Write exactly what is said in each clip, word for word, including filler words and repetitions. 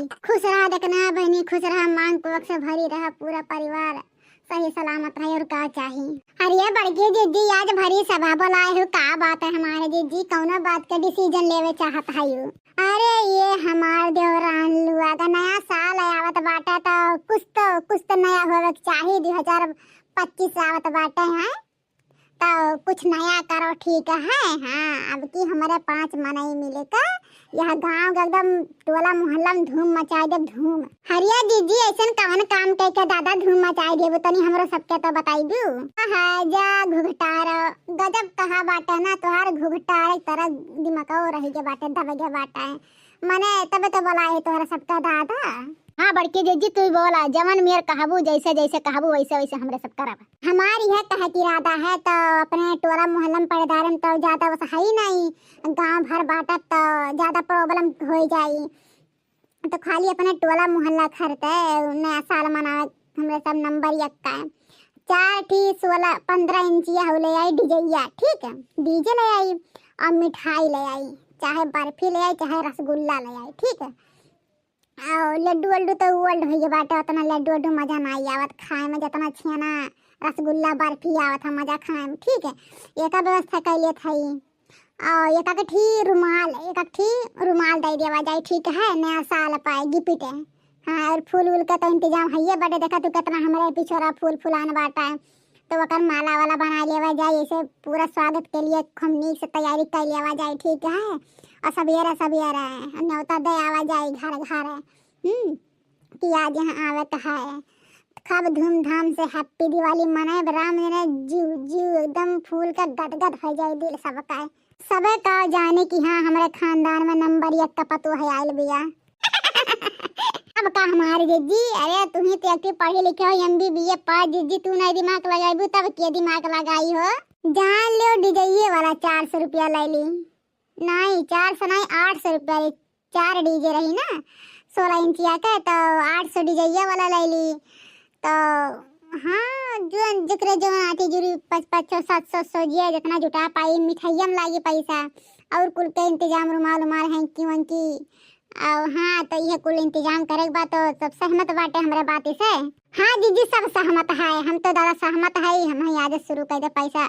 खुश रहा देखना बहिनी, खुश रहा, मांग कोख से भरी रहा पूरा परिवार, सही सलामत रहे, और का चाही। अरे बड़की जिज्जी, आज भरी सभा बोलाए हो, का बात है हमारे जिज्जी, कौनो बात के decision लेवे चाहत है यू? अरे ये हमार देवरान लुआ का नया साल आवत बाटे, तो कुछ तो, कुछ तो नया होवे के चाही। दो हजार पच्चीस आवत बाटे हैं, तो कुछ नया करो, ठीक है। हाँ, अब की हमारे पांच मनई मिले का यह गांव के एकदम टोला मोहल्ला में धूम मचाई देब, धूम। हरिया जिज्जी, ऐसन कवन काम कह के दादा धूम मचाई देबू, तनी हमरो सबके तो बताई दू। हाँ, जा घुघटार, गजब कहा बाटे ना तोहार घुघटार, एक तरह दिमागो रही के बाटे, दबे के बाटे। मने तबे तो बोला है तोहरा सबका दादा। हाँ बड़की जिज्जी, तू बोला, जवन मेर कहबू, जैसे जैसे कहबू, वैसे वैसे हमरे सब करब। हमार यह कहे के इरादा है, तो अपने टोला मोहल्ला में पड़ेदार में तो ज्यादा बस है ही नहीं, गांव भर बांटब तो ज्यादा problem हो जाई। तो खाली अपने टोला मोहल्ला खरते नया साल मनावे, हमरे सब नंबर एक का है। चार ठी सोलह पन्द्रह इंचिया हो ले आई डीजेया, ठीक है, डीजे ले आई और मिठाई ले आई, चाहे बर्फी ले आई, चाहे रसगुल्ला ले आई, ठीक है। और लड्डू वड्डू तो old हो गए बाटे, उतना लड्डू वड्डू मजा ना आई आवत खाए में, जितना छेना रसगुल्ला बर्फी आवत है मजा खाए में, ठीक है। एका व्यवस्था कर लेत हई। और एक एक ठी रुमाल, एक एक ठी रुमाल दे देवा जाए, ठीक है, नया साल पाए gift। हाँ, और फूल वूल का तो इंतजाम है ये बड़े, देखा तू कितना हमारे पिछोरा फूल फुलान बाटा है, तो ओकर माला वाला बना लेवा जाए, ऐसे पूरा स्वागत के लिए हम नीक से तैयारी कर लेवा जाए, ठीक है। और सवेरे सवेरे न्योता दे आवा जाए घर घर, हम्म, कि आज यहाँ आवे का है। खूब धूमधाम से happy दिवाली मनाए, राम जने जीव जीव एकदम फूल का गदगद हो जाए दिल सबका। सबे का जाने कि हाँ, हमरे खानदान में नंबर एक का पतोह है आइल बिया। अब का हमारे जिज्जी, अरे तुम्ही तो एक पढ़े लिखे हो, एमबीबीए पास, जिज्जी तू नहीं दिमाग लगाइबू तब के दिमाग लगाई हो। जान लो डीजे वाला चार सौ रुपया ले ली, नहीं चार सौ नहीं, आठ सौ रुपया ले, चार डीजे रही ना, सोलह इंचिया के, तो आठ सौ डीजे वाला ले ली। तो हाँ, जो जेकरे जवन आती जुरी पाँच पाँच सौ, सात सौ, सौ जिया जितना जुटा पाई, मिठाइया में लागी पैसा, और कुल के इंतजाम, रुमाल उमाल, हैंकी वंकी, और हाँ, तो ये कुल इंतजाम करे के बा, तो सब सहमत बाटे हमरे बात से। हाँ जिज्जी, सब सहमत है, हम तो दादा सहमत है, हम ही आज शुरू कर दे पैसा।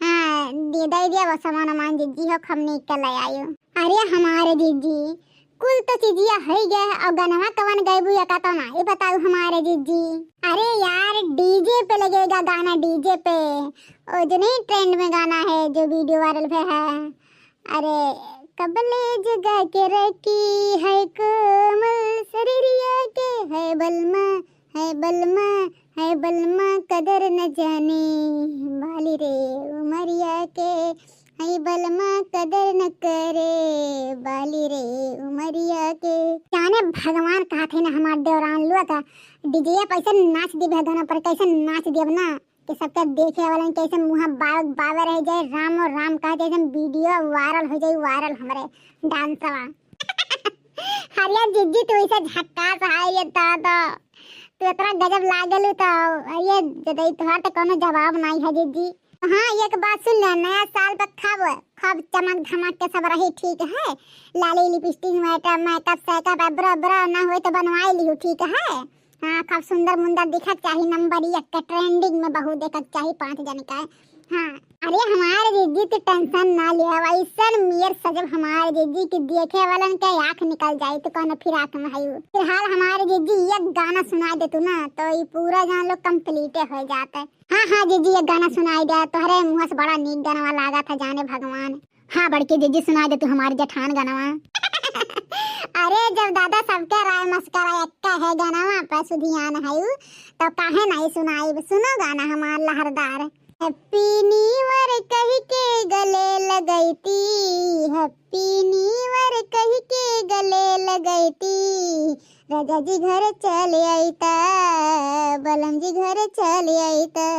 हाँ, दे, दे दिया वो सामान वामान जिज्जी हो, हम नीक के ले आयो। अरे हमारे जिज्जी, कुल तो चीजिया हो गया है, और गनवा कवन गैबू या का तो ना, ये बताओ हमारे जिज्जी। अरे यार, डीजे पे लगेगा गाना, डीजे पे, वो जो नहीं trend में गाना है, जो video viral पे है। अरे, कबले जगा के रखी है कोमल शरीरिया के, है बलमा, है बलमा, है बलमा, कदर न जाने बाली रे उमरिया के, है बलमा, कदर न करे बाली रे उमरिया के। जाने भगवान कहा थे ना हमार देवरान लुआ का, डीजे पे ऐसे नाच दिबे गाना पर, कैसे नाच दियब ना, कि सबके देखे वालन के ऐसे मुँह बाव-, बावे रह जाए, राम और राम कह जाए, ऐसे video viral हो जाए, viral हमरे डांसवा। हरिया जिज्जी, तू ऐसे झक्कास है ये दादा, तू इतना गजब लागल तो, ये जदई तोहार तो कोनो जवाब नहीं है जिज्जी। हाँ, एक बात सुन ले, नया साल पर खूब, खूब चमक धमक के सब रही, ठीक है, लाली लिपस्टिक, मेकअप, मेकअप सेकअप, eyebrow, eyebrow ना होए तो बनवाई लियो, ठीक है। हाँ, खूब सुंदर मुंदर दिखा चाही, नंबर एक के trending में बहू देखा चाही पाँच जन का। हाँ, अरे हमारे जिज्जी तू tension ना ले, ऐसन मेर सजब हमारे जिज्जी की देखे वालन के आँख निकल जाई, तो कौन फिराक में है। फिलहाल हमारे जिज्जी एक गाना सुना दे तू ना, तो ये पूरा जान लो complete हो जाता है। हाँ हाँ जिज्जी, एक गाना सुनाई दे, तोहरे मुँह से बड़ा नीक गाना लागत है, जाने भगवान। हाँ बड़की जिज्जी, सुनाई दे तू हमार जेठान गनवा। अरे जब दादा सबके राय मस्करा एक्का है गनवा पे सुधियान है उ, तो काहे नहीं सुनाई? सुनो गाना हमार लहरदार। Happy New Year कहि के गले लगैती, Happy New Year कहि के गले लगैती, राजा जी घर चले अइता, बलम जी घर चले अइता।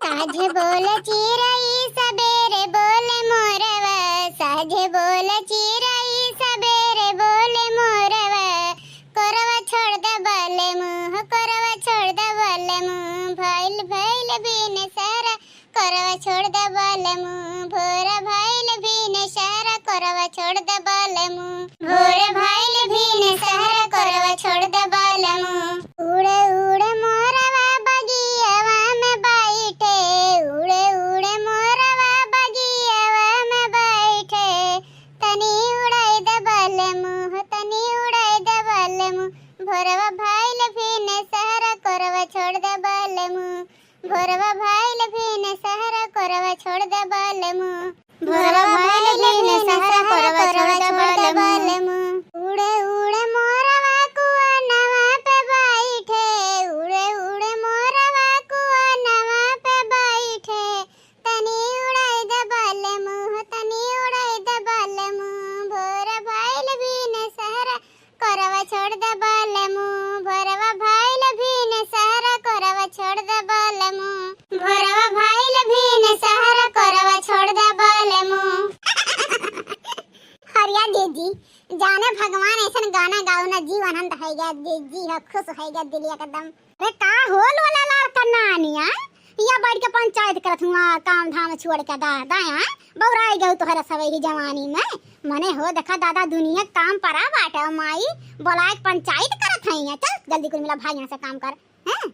साँझे बोले चिरई, सबेरे बोले मोरवा, साँझे बोले चिरई, सबेरे बोले मोरवा, कोरवा छोड़ द बलमू, हो कोरवा छोड़ द बलमू, भइल भइल भिनसर, कोरवा छोड़ द बलमू, भोर भइल भिनसर, कोरवा छोड़ द बलमू, भोर भइल भिनसर। छोड़ दे बलमू। उड़े उड़े मोरवा बगियवा में बैठे, उड़े उड़े मोरवा बगियवा में बैठे, तनी उड़ाई दे बलमू हो, तनी उड़ाई दे बलमू। भोरवा भइल भिनसहर, कोरवा छोड़ दे बलमू। भोरवा भइल भिनसहर, कोरवा छोड़ दे बलमू। भोरवा भइल भिनसहर, कोरवा छोड़ दे बलमू। उड़े उड़े मोरवा कुआनवा पे बैठे, उड़े उड़े मोरवा कुआनवा पे बैठे, तनी उड़ाई दे बलमू हो, तनी उड़ाई दे बलमू। भोर भइल भिनसहर, कोरवा छोड़ दे बलमू। भोरवा भइल भिनसहर, कोरवा छोड़ दे बलमू। भोरवा भइल भिनसहर, कोरवा छोड़ दे बलमू। हरिया दीदी, जाने भगवान ऐसन गाना गाओ ना, जीव आनंद है गया, जी, जी हो खुश है गया दिल एकदम। अरे का होल वाला लाड़ करना आनिया, या बैठ के पंचायत करत हुआ, काम धाम छोड़ के दा, दाया, बौराई गऊ तोहरा सवई की जवानी में। मने हो देखा दादा, दुनिया काम परा बाटे, माई बोलाए के पंचायत करत है। चल जल्दी कुल मिला भाई यहाँ से काम कर, हैं?